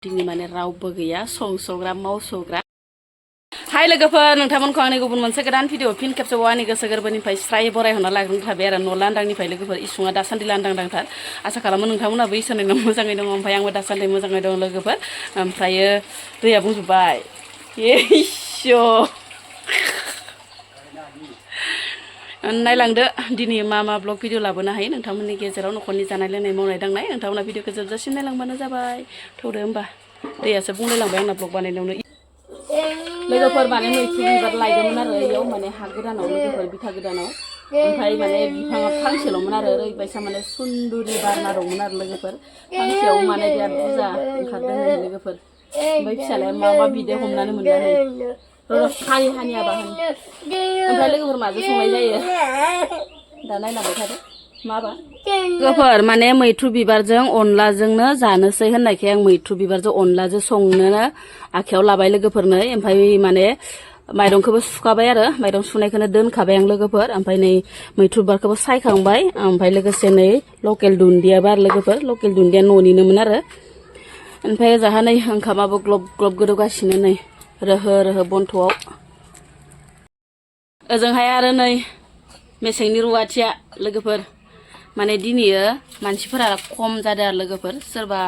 दिनै माने रावबो गैया संसग्रा मावसग्रा हाय लोगोफोर नोंथांमोनखौ आंनि गुबुन मोनसे गोदान भिडिअ फिन खेबसेबाव आंनि गोसो गोरबोनिफ्राय स्राय बरायहरना लाग्रोनो थाबाय आरो न' लांदांनिफ्राय लोगोफोर इसुङा दासान्दि लांदांदांथार आसा खालामो नोंथांमोनाबो इसोरनि न' मोजाङै दङ ओमफ्राय आंबो दासान्दि मोजाङै दं लोगोफोर ओमफ्रायो दैया बुंजोब्बाय नायलांदो दिनै मा ब्लग भिडिअ लाबोनो हायो नोंथांमोननि गेजेराव न'खरनि जानाय लोंनाय मावनाय दांनाय नोंथांमोना भिडिअखौ जोबजासिम नायलांबानो जाबाय थौदो होमबा दैयासो बुंलायलांबाय आंना ब्लग बानायनायावनो लोगोफोर माने मैथ्रु बिबार लायदोंमोन आरो इयाव माने हा गोदानाव लोगोफोर बिथा गोदानाव ओमफ्राय माने बिफाङा फांसेल'मोन आरो ओरैबायसा माने सुन्दुरि बारना दंमोन आरो लोगोफोर फांसेयाव माने बिराद बुरजा ओंखारदों नै लोगोफोर ओमफ्राय फिसालाया मा बिदै हमनानै मोननानै हानियाबा ओमफ्राय लोगोफोर माजों संनाय जायो दा नायलांबाय थादो माबा लोगोफोर माने मैथ्रु बिबारजों अनलाजोंनो जानोसै होननायखाय आं मैथ्रु बिबारजों अनलाजों संनो आखायाव लाबाय लोगोफोरनो ओमफ्राय माने माइरंखौबो सुखाबाय आरो माइरं सुनायखौनो दोनखाबाय आं लोगोफोर ओमफ्राय नै मैथ्रु बिबारखौबो सायखांबाय ओमफ्राय लोगोसे नै लकेल दुन्दियाबो आरो लोगोफोर लकेल दुन्दिया न'निनोमोन आरो ओमफ्राय जाहा नै ओंखामाबो ग्लब ग्लब गोदौगासिनो नै रोहो रोहो बन्थ'आव ओजोंहाय आरो नै मेसेंनि रुवाथिया लोगोफोर माने दिनैयो मानसिफोरा खम जादों आरो लोगोफोर सोरबा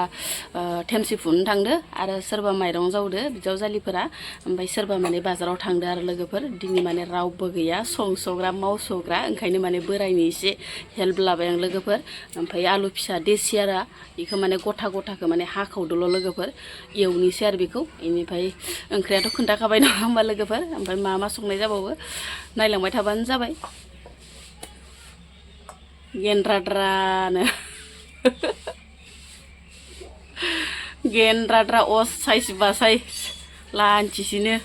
थेमसि फुनो थांदो आरो सोरबा माइरं जावदो बिजावजालिफोरा ओमफ्राय सोरबा माने बाजाराव थांदो आरो लोगोफोर दिनै माने रावबो गैया संसग्रा मावसग्रा ओंखायनो माने बोरायनि एसे हेल्प लाबाय आं लोगोफोर ओमफ्राय आलु फिसा देसि आरो बेखौ माने गथा गथाखौ माने हाखावदोल' लोगोफोर एवनोसै आरो बेखौ बेनिफ्राय ओंख्रियाथ' खोन्थाखाबाय नङा होमबा लोगोफोर ओमफ्राय मा संनाय जाबावो नायलांबाय थाबानो जाबाय गेन्द्राद्रानो गेन्द्राद्रा असाइस बासाइस लान्थिसिनो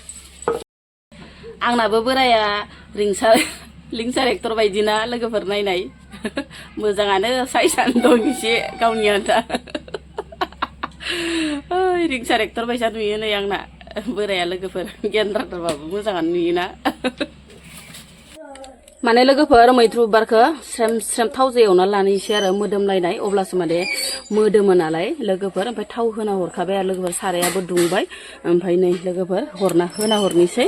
आंनाबो बोराया लिंसार एक्टर बायदिना लोगोफोर नायनाय मोजाङानो साइसआनो दं एसे गावनि आन्था लिंसार एक्टर बायसा नुयो नै आंना बोराया लोगोफोर गेन्द्राद्राबाबो मोजाङानो नुयोना माने लोगोफोर मैथ्रु बिबारखौ स्रेम स्रेम थावजों एवना लानोसै आरो मोदोमलायनाय अब्लासो माने मोदोमो नालाय लोगोफोर ओमफ्राय थाव होना हरखाबाय आरो लोगोफोर सारायाबो दुंबाय ओमफ्राय नै लोगोफोर होना हरनोसै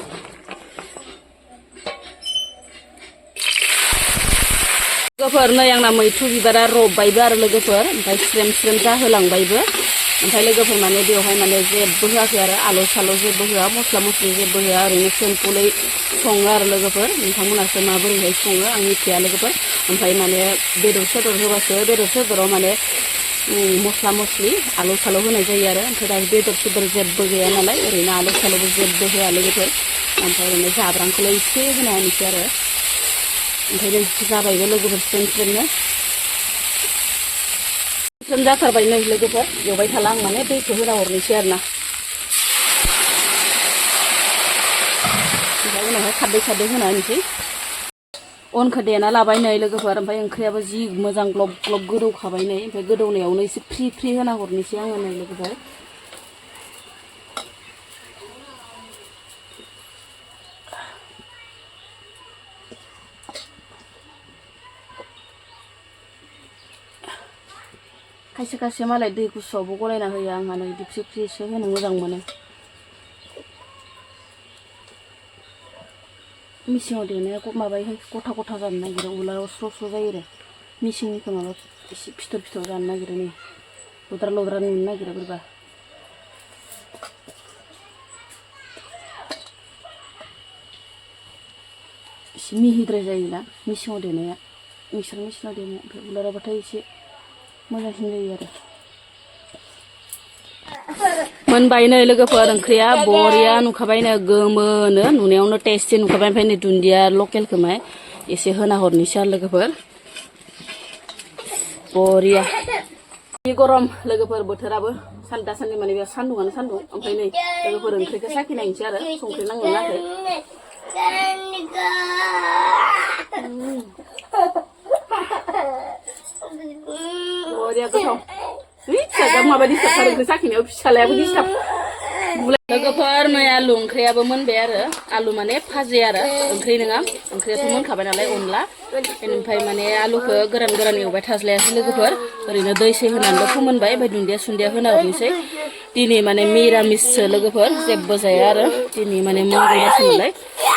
लोगोफोर नै आंना मैथ्रु बिबारा रबबायबो आरो लोगोफोर ओमफ्राय स्रेम स्रेम जाहोलांबायबो ओमफ्राय लोगोफोर माने बेवहाय माने जेबो होआखै आरो आलु सालु जेबो होआ मस्ला मस्लि जेबो होआ ओरैनो सिम्पोलै सङो आरो लोगोफोर नोंथांमोनासो माबोरैहाय सङो आं मिथिया लोगोफोर ओमफ्राय माने बेदर सेदर होबासो बेदर सेदराव माने मस्ला मस्लि आलु सालु होनाय जायो आरो ओमफ्राय दा बेदर सेदर जेबो गैया नालाय ओरैनो आलु सालुबो जेबो होआ लोगोफोर ओमफ्राय ओरैनो जाब्रांखौल' एसे होना होनोसै आरो ओमफ्राय जाबायबो लोगोफोर स्रेम स्रेमनो स्रेम जाथारबाय नै लोगोफोर एवबाय थाला आं माने दैखौ होना हरनोसै आरो ना ओमफ्राय उनावहाय खारदै होना होनोसै अनखौ देना लाबाय नै लोगोफोर ओमफ्राय ओंख्रियाबो जि मोजां ग्लब ग्लब गोदौखाबाय नै ओमफ्राय गोदौनायावनो एसे फ्रि होना हरनोसै आङो नै लोगोफोर खायसे खायसे मालाय दै गुसुआवबो गलायना होयो आंहा नै बिदि फ्रिसो होनो मोजां मोनो मिसिङाव देनाया माबायो गथा गथा जानो नागिरो उलाराव स्र' जायो आरो मिसिंनिखौ माबा एसे फिथर जानो नागिरो नै लद्रा नुनो नागिरो बोरैबा एसे मिहिद्राय जायोना मिसिङाव देनाया मिक्सार मेसिनाव देनाया ओमफ्राय उलाराबाथाय एसे मोजांसिन जायो आरो मोनबाय नै लोगोफोर ओंख्रिया बरिया नुखाबायनो गोमोनो नुनायावनो टेस्टि नुखाबाय ओमफ्राय नै दुन्दिया लकेलखौ माय एसे होना हरनोसै आरो लोगोफोर बरिया जि गरम लोगोफोर बोथोराबो दासान्दि माने बेयाव सान्दुङानो सान्दुं ओमफ्राय नै लोगोफोर ओंख्रिखौ साखिनायनोसै आरो संख्रि नांगोन नाङाखै बरिया गोथाव फिसाजोआ माबा डिस्टार्ब खालामखो साखिनायाव फिसालायाबो डिस्टार्ब लोगोफोर नै आलु ओंख्रियाबो मोनबाय आरो आलु माने भाजि आरो ओंख्रि नङा ओंख्रियाथ' मोनखाबाय नालाय अनला बेनिफ्राय माने आलुखौ गोरान गोरान एवबाय थाज्लायासै लोगोफोर ओरैनो दै सै होनानैल' फोमोनबाय ओमफ्राय दुन्दिया सुन्दिया होना हरनोसै दिनै माने मिरामिससो लोगोफोर जेबो जाया आरो दिनै माने मंगलबारसो नालाय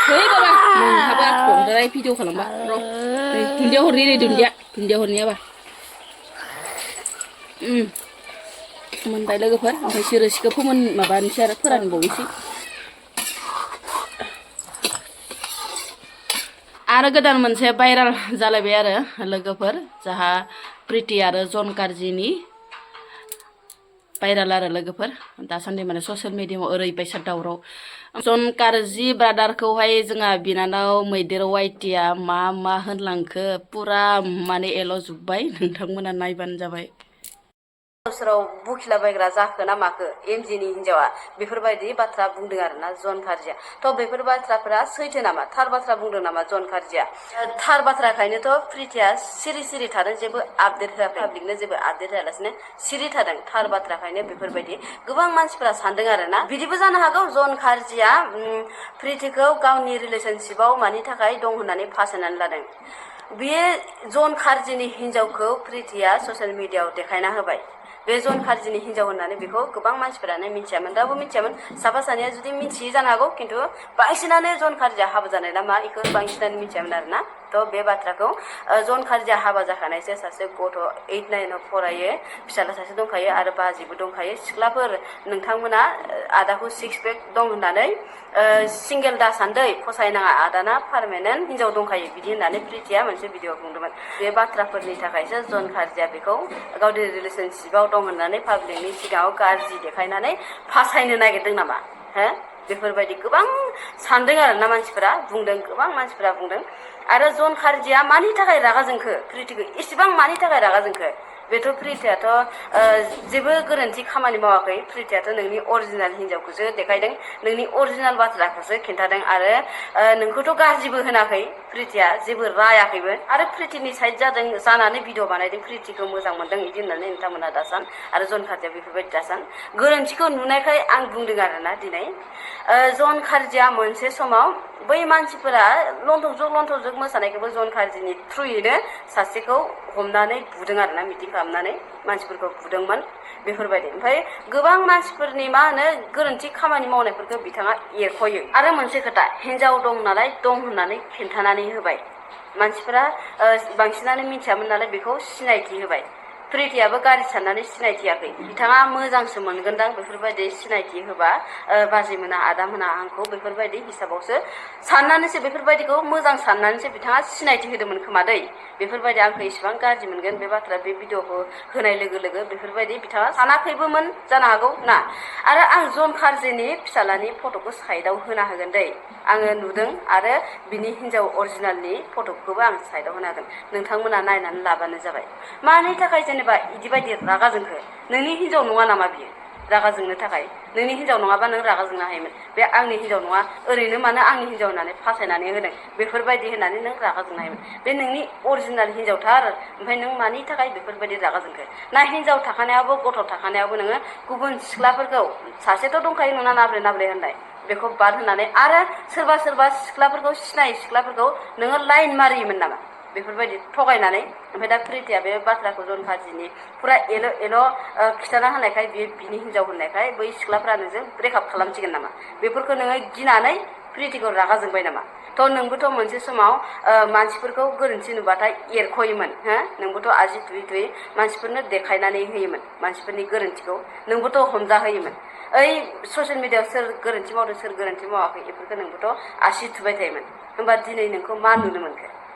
है बाबा नोंहाबो बांद्राय भिडिअ खालामबा र' दुन्दिया हरनि नै दुन्दिया हरनियाबा मोनबाय लोगोफोर ओमफ्राय रोसिखौ माबानोसै आरो फोरानबावनोसै आरो गोदान मोनसे भाइराल जालायबाय आरो लोगोफोर जाहा प्रिति आरो जन कार्जिनि भाइराल आरो लोगोफोर दासान्दि माने ससियेल मिडियायाव ओरैबायसा दावराव जन कार्जि ब्रादारखौहाय जोंहा बिनानाव मैदेर वाइटिया मा होनलांखो पुरा माने एल'जोब्बाय नोंथांमोना नायबानो जाबाय गावसोराव बुखिलाबायग्रा जाखो ना माखो एमजिनि हिन्जावा बेफोरबायदि बाथ्रा बुंदों आरोना जन कार्जिया थ' बेफोर बाथ्राफोरा सैथो नामा थार बाथ्रा बुंदों नामा जन कार्जिया थार बाथ्राखायनोथ' प्रितिया सिरि थादों जेबो आपडेट होआखै पाब्लिकनो जेबो आपडेट होआलासिनो सिरि थादों थार बाथ्राखायनो बेफोरबायदि गोबां मानसिफोरा सानदों आरोना बिदिबो जानो हागौ जन कार्जिया प्रितिखौ गावनि रिलेसनशिपआव मानि थाखाय दं होननानै फासायनानै लादों बे जन कार्जिनि हिन्जावखौ प्रितिया ससियेल मिडियायाव देखायना होबाय बे जन कार्जिनि हिन्जाव होननानै बेखौ गोबां मानसिफोरानो मिथियामोन दाबो मिथियामोन साफा सानैया जुदि मिथियै जानो हागौ खिन्थु बांसिनानो जन कार्जिया हाबा जानाय ना मा बेखौ बांसिनानो मिथियामोन आरोना थ' बे बाथ्राखौ जन कार्जिया हाबा जाखानायसो सासे गथ' 8, 9 फरायो फिसाला सासे दंखायो आरो बाजिबो दंखायो सिख्लाफोर नोंथांमोना आदाखौ 6 पेक दं होननानै सिंगेल दा सान्दै फसायनाङा आदाना पारमानेन्ट हिन्जाव दंखायो बिदि होननानै प्रितिया मोनसे भिडिअ बुंदोंमोन बे बाथ्राफोरनि थाखायसो जन कार्जिया बेखौ गावनि रिलेसनशिपआव दं होननानै पाब्लिकनि सिगाङाव गाज्रि देखायनानै फासायनो नागिरदों नामा हो बेफोरबायदि गोबां सानदों आरोना मानसिफोरा बुंदों गोबां मानसिफोरा बुंदों आरो जन कार्जिया मानि थाखाय रागा जोंखो प्रितिखौ इसेबां मानि थाखाय रागा जोंखो बेथ' प्रितियाथ' जेबो गोरोन्थि खामानि मावाखै प्रितियाथ' नोंनि अरिजिनेल हिन्जावखौसो देखायदों नोंनि अरिजिनेल बाथ्राखौसो खिन्थादों आरो नोंखौथ' गाज्रिबो होनाखै प्रितिया जेबो रायाखैबो आरो प्रितिनि साइड जानानै भिडिअ बानायदों प्रितिखौ मोजां मोनदों बिदि होननानै नोंथांमोना दासान आरो जन कार्जिया बेफोरबायदि दासान गोरोन्थिखौ नुनायखाय आं बुंदों आरोना दिनै जन कार्जिया मोनसे समाव बै मानसिफोरा लन्थ'जोग मोसानायखौबो जन कार्जिनि थ्रुयैनो सासेखौ हमनानै बुदों आरोना मिटिं खालामनानै मानसिफोरखौ बुदोंमोन बेफोरबायदि ओमफ्राय गोबां मानसिफोरनि मा होनो गोरोन्थि खामानि मावनायफोरखौ बिथाङा एरख'यो आरो मोनसे खोथा हिन्जाव दं नालाय दं होननानै खिन्थानानै होबाय मानसिफोरा बांसिनानो मिथियामोन नालाय बेखौ सिनायथि होबाय प्रितियाबो गाज्रि साननानै सिनायथियाखै बिथाङा मोजांसो मोनगोनदां बेफोरबायदि सिनायथि होबा बाजै मोना आदा मोना आंखौ बेफोरबायदि हिसाबावसो साननानैसो बेफोरबायदिखौ मोजां साननानैसो बिथाङा सिनायथि होदोंमोन खोमा दै बेफोरबायदि आंखौ इसेबां गाज्रि मोनगोन बे बाथ्रा बे भिडिअखौ होनाय लोगो लोगो बेफोरबायदि बिथाङा सानाखैबोमोन जानो हागौ ना आरो आं जन कार्जिनि फिसालानि फट'खौ साइडआव होना होगोन दै आङो नुदों आरो बिनि हिन्जाव अरिजिनेलनि फट'खौबो आं साइडआव होना होगोन नोंथांमोना नायनानै लाबानो जाबाय मानि थाखाय जेनेबा इदि बायदि रागा जोंखो नोंनि हिन्जाव नङा नामा बियो रागा जोंनो थाखाय नोंनि हिन्जाव नङाबा नों रागा जोंनो हायोमोन बे आंनि हिन्जाव नङा ओरैनो मानो आंनि हिन्जाव होननानै फासायनानै होदों बेफोरबायदि होननानै नों रागा जोंनो हायोमोन बे नोंनि अरिजिनेल हिन्जावथार ओमफ्राय नों मानि थाखाय बेफोरबायदि रागा जोंखो ना हिन्जाव थाखानायावबो गथ' थाखानायावबो नोङो गुबुन सिख्लाफोरखौ सासेथ' दंखायो नोंना नाब्रे होननाय बेखौ बाद होनानै आरो सोरबा सिख्लाफोरखौ सिनायै सिख्लाफोरखौ नोङो लाइन मारियोमोन नामा बेफोरबायदि थगायनानै ओमफ्राय दा प्रितिया बे बाथ्राखौ जन कार्जिनि पुरा एल' खिथाना होनायखाय बिनि हिन्जाव होननायखाय बै सिख्लाफ्रा नोंजों ब्रेकआप खालामसिगोन नामा बेफोरखौ नोङो गिनानै प्रितिखौ रागा जोंबाय नामा थ' नोंबोथ' मोनसे समाव मानसिफोरखौ गोरोन्थि नुबाथाय एरख'योमोन हो नोंबोथ' आजि थुयै मानसिफोरनो देखायनानै होयोमोन मानसिफोरनि गोरोन्थिखौ नोंबोथ' हमजाहोयोमोन ओइ ससियेल मिडियायाव सोर गोरोन्थि मावदों सोर गोरोन्थि मावाखै बेफोरखौ नोंबोथ' आसि थुबाय थायोमोन होमबा दिनै नोंखौ मा नुनो मोनखो